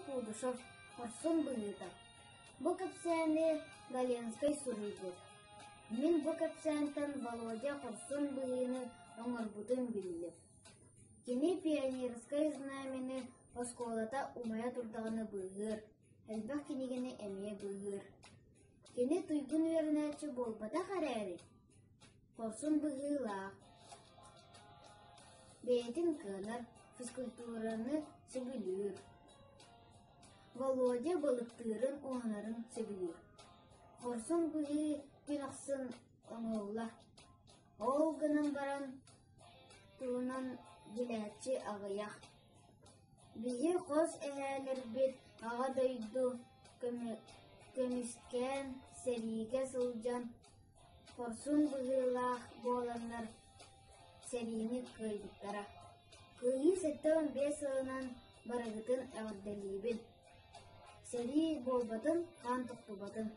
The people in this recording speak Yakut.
Пудушев хорсун быһыыта. Бу кэпсээни Галенскай суруйбут. Мин бу кэпсээнтэн Володя хорсун быһыыны оҥорбутун биллим. Кини пионерскай знамяны оскуолата умайа турдаҕына быыһыыр, элбэх кинигэни эмиэ быыһыыр. Кини туйгун үөрэнээччи буолбатах эрээри, хорсун быһыылаах, бэйэтин кыанар, физкультураны сөбүлүүр. Володя балыктыырын, уһанарын сөбүлүүр. Хорсун быһыы күн ахсын оҥоһуллар. Ол гынан баран туһунан билээччи аҕыйах. Биһи хос эһээлэрбит Аҕа дойду көмүскээн сэриигэ сылдьан хорсун быһыылаах буоланнар сэриини кыайбыттара. Кыайыы 75 сылынан барыгытын эҕэрдэлиибин! Сэрии буолбатын, хаан тохтубатын!